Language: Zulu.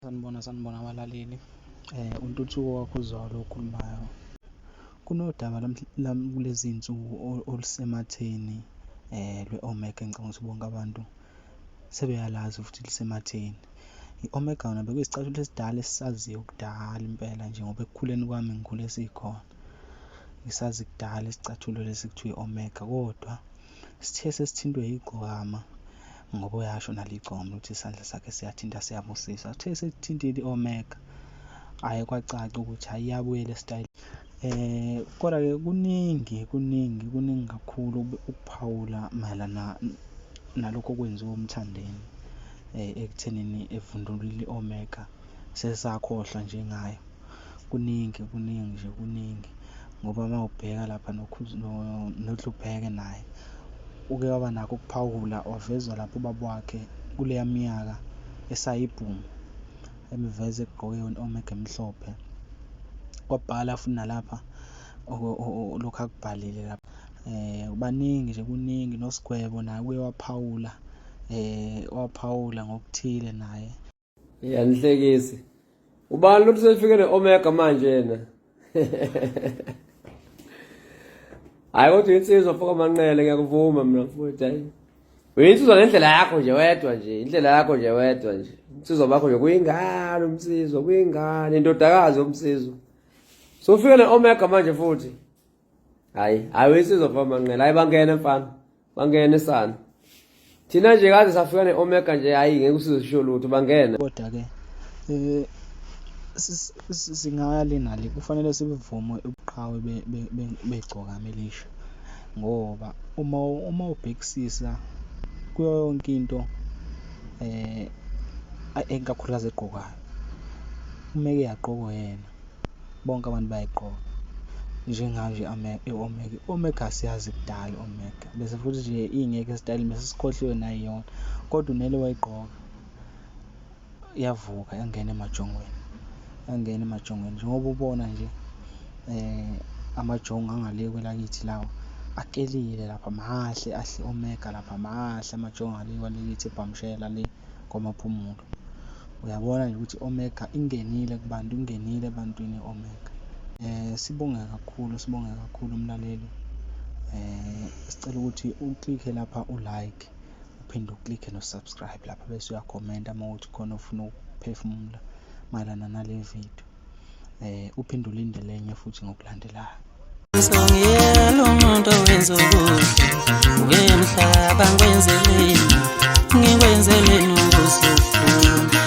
Sanibona, sanibona abalaleli. UNtuthuko kaKhuzwayo lo okhulumayo. Kunodaba kulezi iy'nsuku olusematheni lwe-Omega engicabanga ukuthi bonke abantu sebeyalazi futhi lusematheni. I-Omega yona bekuyisicathulo esidala esisaziyo kudala impela nje ngoba ekukhuleni kwami ngikhule sikhona. Ngisazi kudala isicathulo lesi ekuthiwa i-Omega, kodwa sithe sesithintwe igcokama ngoba uyasho nalo igcokama ukuthi isandla sakhe siyathinta siyabusisa. Uthe selithintile i-Omega, hhayi kwacaca ukuthi hhayi iyabuyela esitayeleni. Kodwa-ke kuningi kuningi kuningi kakhulu ukuphawula mayelana nalokhu okwenziwa uMthandeni ekuthenini evundulile i-Omega sesakhohlwa nje ngayo. Kuningi kuningi nje kuningi ngoba uma ubheka lapha noDlubheke naye uke waba nakho ukuphawula wavezwa lapho ubaba wakhe kuleya minyaka esayibhungu emveza egqoke yona i-Omega emhlophe. Wabhala futhi nalapha lokhu akubhalile lapha. Baningi nje kuningi noSgwebo naye uke waphawula waphawula ngokuthile naye. Yanihlekisi. Ubani lo sefike ne-Omega manje yena? Hayi kodwa insizwa mfoka Manqele ngiyakuvuma mina mfowethu hayi. Uyinsizwa ngendlela yakho nje wedwa nje, indlela yakho nje wedwa nje. Insizwa bakho nje kuyingane umsizwa, kuyingane indodakazi yomsizwa. So ufike ne-Omega manje futhi. Hayi, hayi uyinsizwa mfoka Manqele, hayi bangena mfana. Bangene sana. Thina nje kaze safika ne-Omega nje hayi ngeke usize sisho lutho bangena. Kodwa-ke singaya le nale kufanele sibuvume ubuqhawe begcokama elisha ngoba uma uma ubhekisisa kuyo yonke into ikakhulukazi egqokwayo, uma eke yagqokwa uyena bonke abantu bayayigqoka. Njenganje i-Omega, i-Omega siyazi kudala i-Omega bese futhi nje ingekho esitayeleni bese sikhohliwe nayiyona kodwa uNelly wayigqoka yavuka yangena emajongweni, yangena emajongweni njengoba ubona nje amajongo angale kwelakithi lawa akelile lapha mahle ahle i-Omega lapha mahle amajongo ngale kwelakithi eBhamshela le kwaMaphumulo. Uyabona nje ukuthi i-Omega ingenile kubantu, ingenile ebantwini i-Omega. Sibonge kakhulu, sibonge kakhulu mlaleli. Sicela ukuthi uklikhe lapha u-like, uphinde uklikhe no-subscribe lapha bese uyakhomenta uma kuwukuthi khona ofuna ukuphefumula mayelana nale video. Uphinde ulindele enye futhi ngokulandelayo. Ngiyela umuntu owenza okuhle wemhlaba ngikwenzeleni ngikwenzeleni ukuzofuna.